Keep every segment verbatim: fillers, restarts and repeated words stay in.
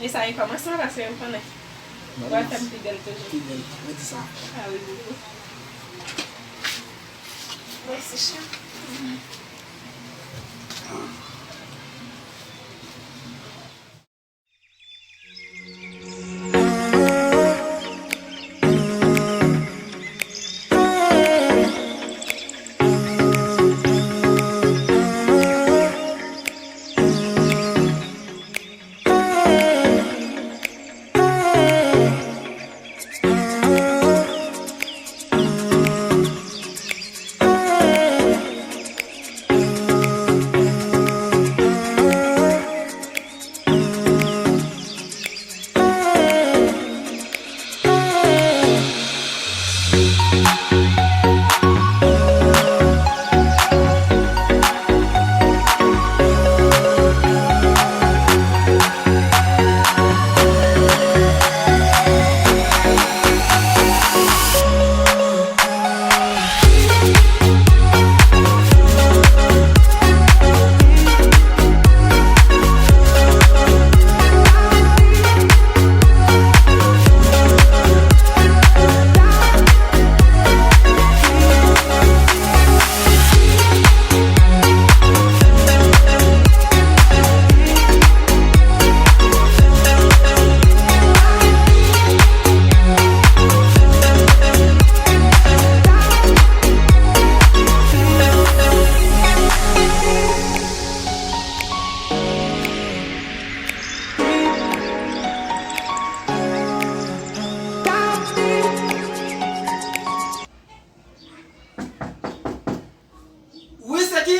E sa e kòmansman paske ou konnen. W ap fè m pi bèl toujou. Pi bèl, mwen di sa. Ah oui, boubou. Mèsi, cheri. Wi, se ki?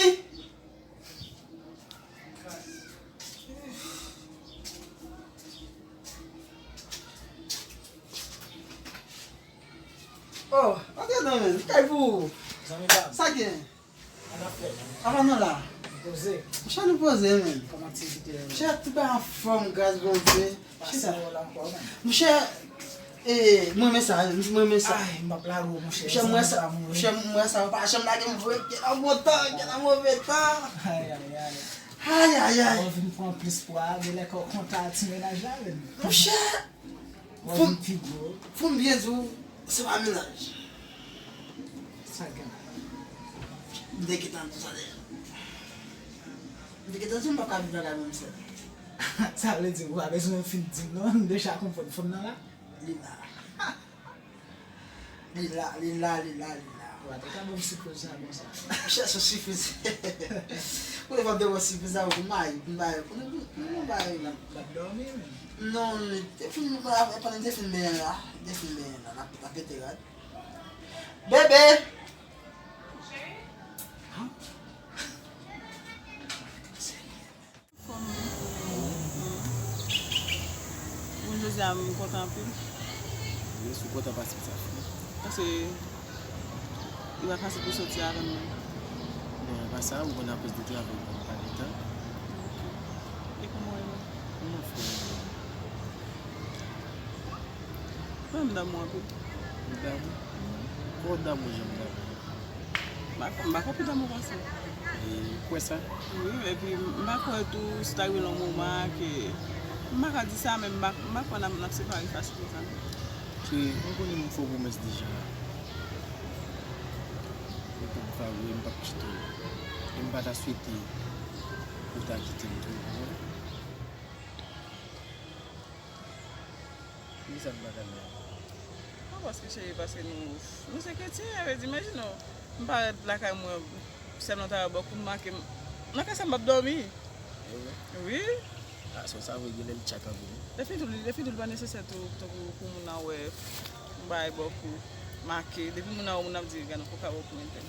Oh, antre non, men. Kay pou ou. Zanmi pa m. Sa gen? Sa n ap fè, zanmi? Apa nou la? Nou poze. Monchè, nou poze, men. Kòman aktivite yo? Monchè, tout bagay anfòm, gras Bondye. Pase wè w la ankò, men. Monchè, e, mwen renmen sa, mwen renmen sa. Ay, m p ap lage w, monchè. Monchè, mwen sa, monchè, mwen sa, yo pa janm lage m vre, gen nan bon tan, gen nan move tan. Ay, ay, ay. Ay, ay, ay. Ou vin pran plis pwa, genlè kò kontan ti mennaj la, men. Monchè, Fò m, fò m byen di w, se pa mennaj. Sa k gen la? M te gentan di w sa deja. M te gentan di w m p ap ka viv lakay mwen sèl. Sa vle di ou pa bezwen fin di m non, m deja konprann fanm nan la. Li la. Li la, li la, li la, li la. Ou pa te ka ban m sipriz sa konsa. Chèche sipriz. Ou te fè m te ban w sipriz sa pou m bay, pou m bay, pou nou, pou nou bay. L ap, l ap dòmi, men. Non, li te fin, pandan m te fin benyen la, li te fin benyen la, l ap, l ap pete rad. Bebe! Bon, jodi a, m kontan anpil. Yes, ou kontan pase sa fini. Paske li pa fasil pou soti avè m non. Non, e pa sa, ou konn akoz de travay, m pa gen tan. Ok. E kòman w ye menm? Mwen fè. Mwen, m damou anpil. Ou damou? Kòman w damou jan m damou? M pa, m pa kwè pi damou pase. E, ou kwè sa? Wi, epi m pa kwè tou, si ta rive nan moman ke, m pa ka di sa, men m pa, m pa kwè n ap, n ap separe fasil konsa non. Cheri, ou konnen m fè w pwomès deja. Ou konn sa vre, m p ap kite w. E m pa ta swete ou ta kite m tou, ou konprann? Poukisa m pa ka di? Non, paske cheri, paske nou, nou se kretyen, sa vle di, imajine w, m parèt lakay mwen, sè m nan ta bò kou m make m, nan ka sa m p ap dòmi. E vre? Wi. A, sa, sa vre, genlè l tchak anpil wi. Depi tou, depi tou, li pa nesesè tou, tankou pou moun nan wè, m bay bò kou, make, depi moun nan wè, moun ap di, gad yon koka bò kou entèl.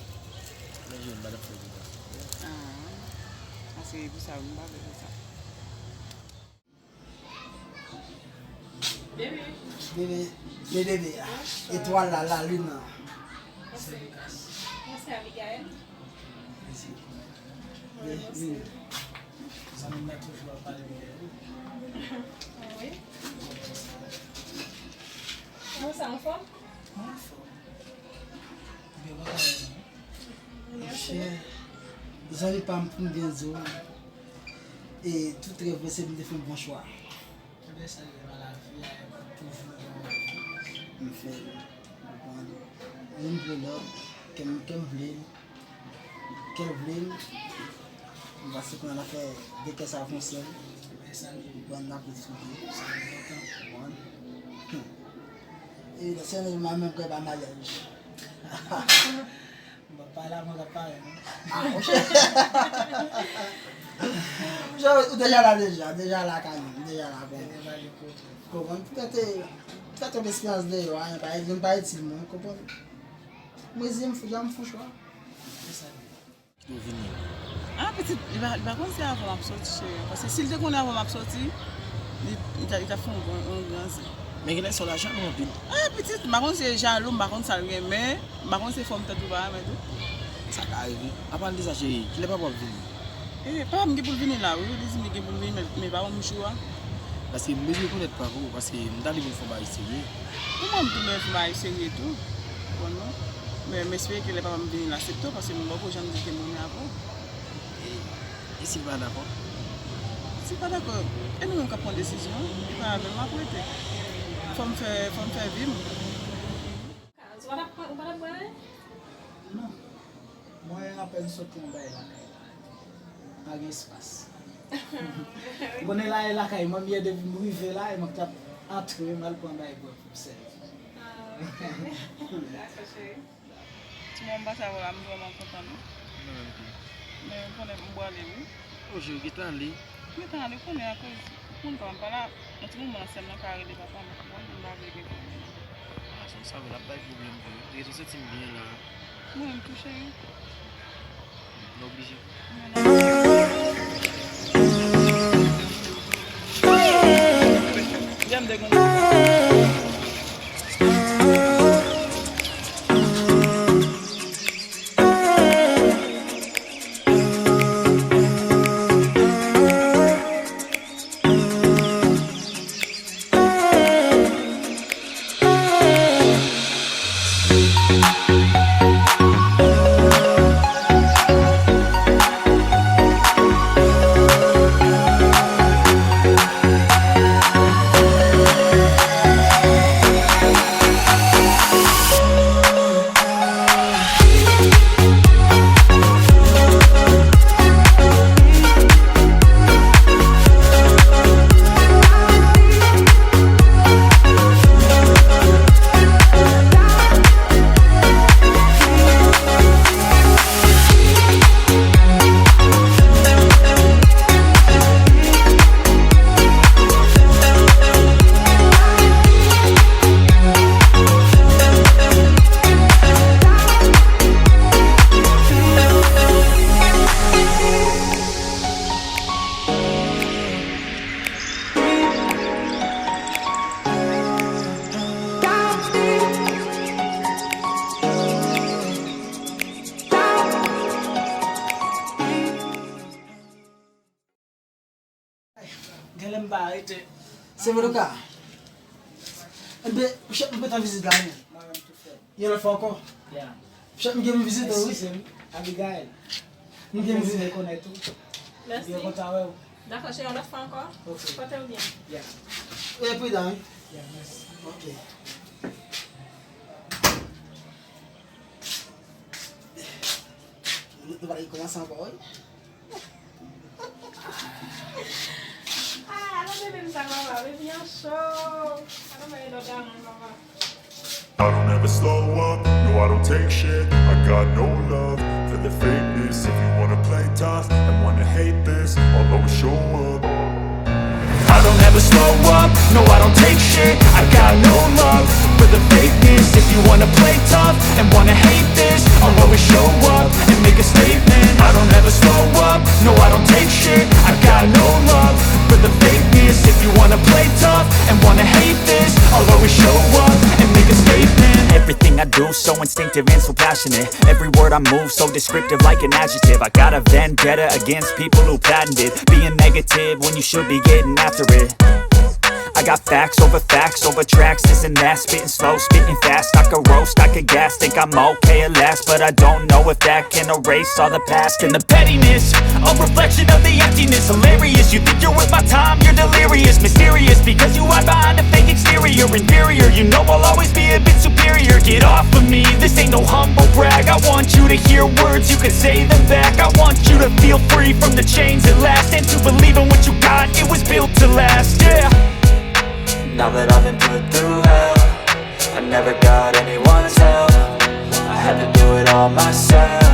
Men je m pa t ap fè konsa. Ah, paske pou sa, m pa vle fè sa. Bebe. Bebe, men bebe a. Etwal la, lalin nan. Mwen se Lucas. Mwen se Abigail. Mèsi. Wi, mèsi. Zanmi m nan toujou ap pale de ou. Wi. Kòman sa, anfòm? Mwen anfòm. Byen kontan wè nou. Monchè, zanmi pa m, pou m byen di w, e tout rèv mwen se pou m te fè yon bon chwa. Fè sa li fè pa lavi a, e pou toujou gen yon lavi. M fè l, konprann. Youn pou lòt, ke m, ke m vle l, ke l vle l, m panse kounye a n ap fè de kè sa fè yon sèl. Fè sa li fè. Konprann, n ap ret sou pye. Sa enpòtan. Konprann. Hmm. E serye, mwen menm kwè pa maryaj. M p ap pale avan k ap pale, non. Ah, monchè. Monchè, ou deja la deja, deja la kanmenm, deja la kanmenm. Konprann? Poutèt, poutèt yon eksperyans deyò a, pa, li pa itil mwen, konprann? Mwen, zi m fou, jan m fou chwa. Se sa. Kite w vini. Ah, pitit, li pa, li pa konn se avan m ap soti, cheri. Paske si l te konnen avan m ap soti, li, li ta, li t ap fè yon gran, yon gran zen. Men genlè sè w la jalou anpil. Ah, pitit, m pa konn si l jalou, m pa konn sa l renmen, m pa konn si fòm tèt ou pa renmen tou. Sa ka rive. Apa l di sa, cheri, kilè papa w ap vini? Eh, papa m gen pou l vini la, wi. Li di m li gen pou l vini, men, men pa ban m jou a. Paske m bezwen konèt papa w, paske m ta vle pou l fè yon bagay serye. Pou mwen, m tou bezwen fè yon bagay serye tou. Bon, non. Men m espere ke lè papa m vini la, se pito, paske m poko janm di ke m renmen avè w. E, e si l pa dakò? Si l pa dakò, e nou menm k ap pran desizyon an, li pa avè m, m ap rete. Fò m fè, fò m fè vi m. Kaz, ou pa t ap, ou pa t ap bwè anyen? Non. Mwen apèn sot yon bay lakay la. Pa gen espas. Ou konnen la e lakay manmi an, depi m rive la, e mwen k t ap antre, m al pran bay bwè pou m sèvi. Ah, ok. Dakò, cheri. Ti moman m pase avè w la, m vrèman kontan, non. Mwen menm tou. Men konnen m prale, wi. O, cheri, ou gentan ale? M gentan ale, konnen akoz moun pa m pa la. Nan ti moman an, sè m nan ka rele papa m, ou konprann, m pa vle gen pwoblèm. Ah, se konsa vre, l ap bay pwoblèm vre. Rete santi m byen la. Mwen menm tou, cheri. Nou oblije. Genlè m pa rete. Se vre, Luka. Enben, chèf, m gentan vizit la, wi. Mwen menm tou frè m. Yon lòt fwa ankò. Ya. Chèf, m gen vizit ou, wi. Eskize m, Abigail. M gen vizit. Mèsi. Byen kontan wè w. Dakò, cheri, yon lòt fwa ankò. Ok. Pòte w byen. Ya. E pridan, wi. Ya, mèsi. Ok. Nou, nou pral kòmanse ankò, wi. Ah, alò, bebe m sa papa, bebe an cho. Alò, mwen lòt damou papa. I don't ever slow up, no, I don't take shit. I got no love for the fakeness. If you wanna play tough and wanna hate this, I'll always show up. I don't ever slow up, no, I don't take shit. I got no love for the fakeness. If you wanna play tough and wanna hate this, I'll always show up and make a statement. I don't ever slow up, no, I don't take shit. I got no love for the fakeness. If you wanna play tough and wanna hate this, I'll always show up and make a statement. Everything I do so instinctive and so passionate. Every word I move so descriptive like an adjective. I got a vendetta against people who patented being negative when you should be getting after it. I got facts over facts over tracks, this and that. Spitting slow, spitting fast. I could roast, I could gas. Think I'm okay at last, but I don't know if that can erase all the past. And the pettiness, a reflection of the emptiness. Hilarious, you think you're worth my time, you're delirious. Mysterious, because To hear words, you can say them back. I want you to feel free from the chains that last, and to believe in what you got, it was built to last, yeah. Now that I've been put through hell, I never got anyone's help. I had to do it all myself.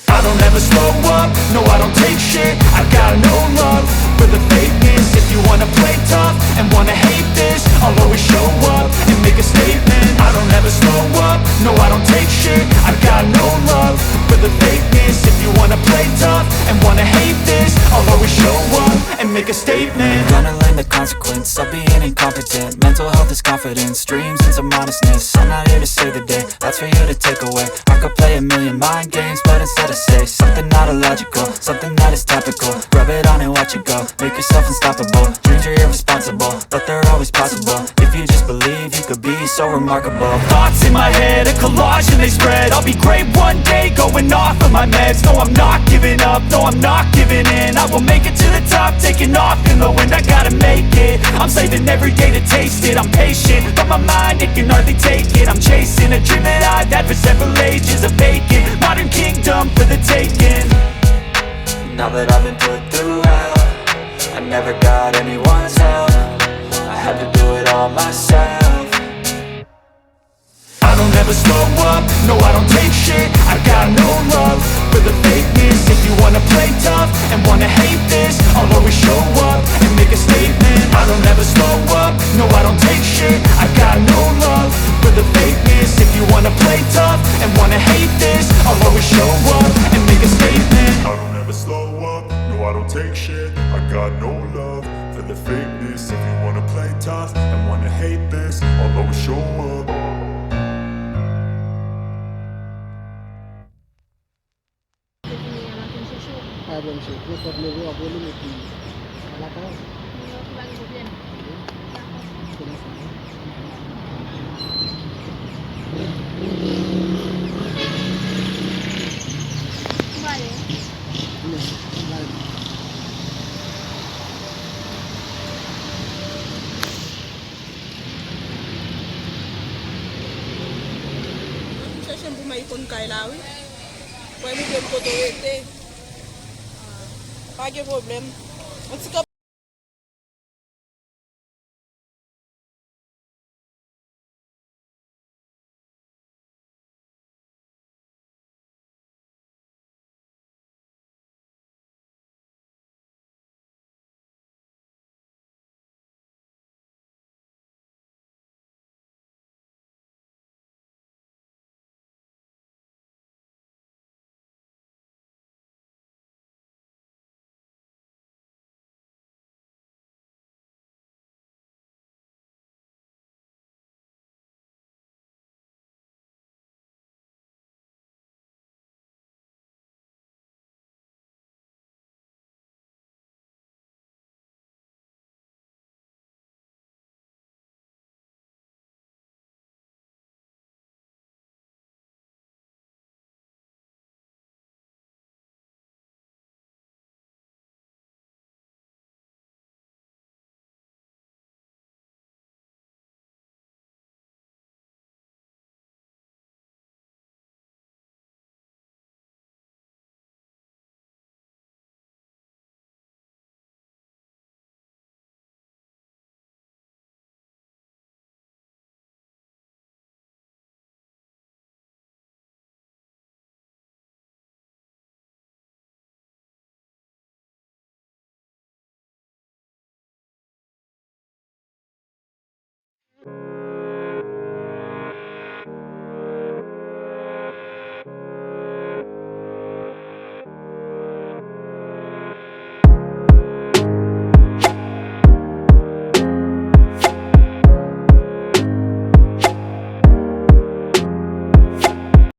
I don't ever slow up, no, I don't take shit. I got no love for the fakeness. If you wanna play tough and wanna hate this, I'll always show up and make a statement. I don't ever slow up, no, I don't take shit. I got no love for the fakeness. If you wanna play tough and wanna hate this, I'll always show up and make a statement. Gonna learn the consequence of being incompetent. Mental health is confidence, dreams and some honestness. I'm not here to save the day, that's for you to take away. I could play a million mind games, but instead I say something not illogical, something that is topical. Rub it on and watch it go. Make yourself unstoppable. Dreams are irresponsible, but they're always possible. If you just believe, you could be so remarkable. Thoughts in my head, a collage and they spread. I'll be great one day, going off of my meds. No, I'm not giving up, no, I'm not giving in. I will make it to the top, taking off in the wind. I gotta make it. I'm saving every day to taste it. I'm patient, but my mind, it can hardly take it. I'm chasing a dream that I've had for several ages. A vacant modern kingdom for the taking. Now that I've been put through hell, I never got anyone's help. I had to do it all myself. I don't ever slow up, no, I don't take shit. I got no love for the fakeness. If you wanna play tough and wanna hate this, I'll always show up and make a statement. I don't ever slow up, no, I don't take shit. I got no love for the fakeness. If you wanna play tough and wanna hate this, I'll always show up and make a statement. I don't ever slow up, no, I don't take shit. I got no love for the fakeness. If you wanna play tough and wanna hate this, I'll always show up. Depi mwen an ap vin chèche w. Pa gen pwoblèm, cheri. Nenpòt lè w ap rele m epi lakay ou. Mwen ok, pa gen pwoblèm. Dakò. Ou prale? Wi, m prale. Mwen vin chèche m pou m al konn kay la, wi. Mwen montre m kote w rete. Pa gen pwoblèm. Yon ti kanpe.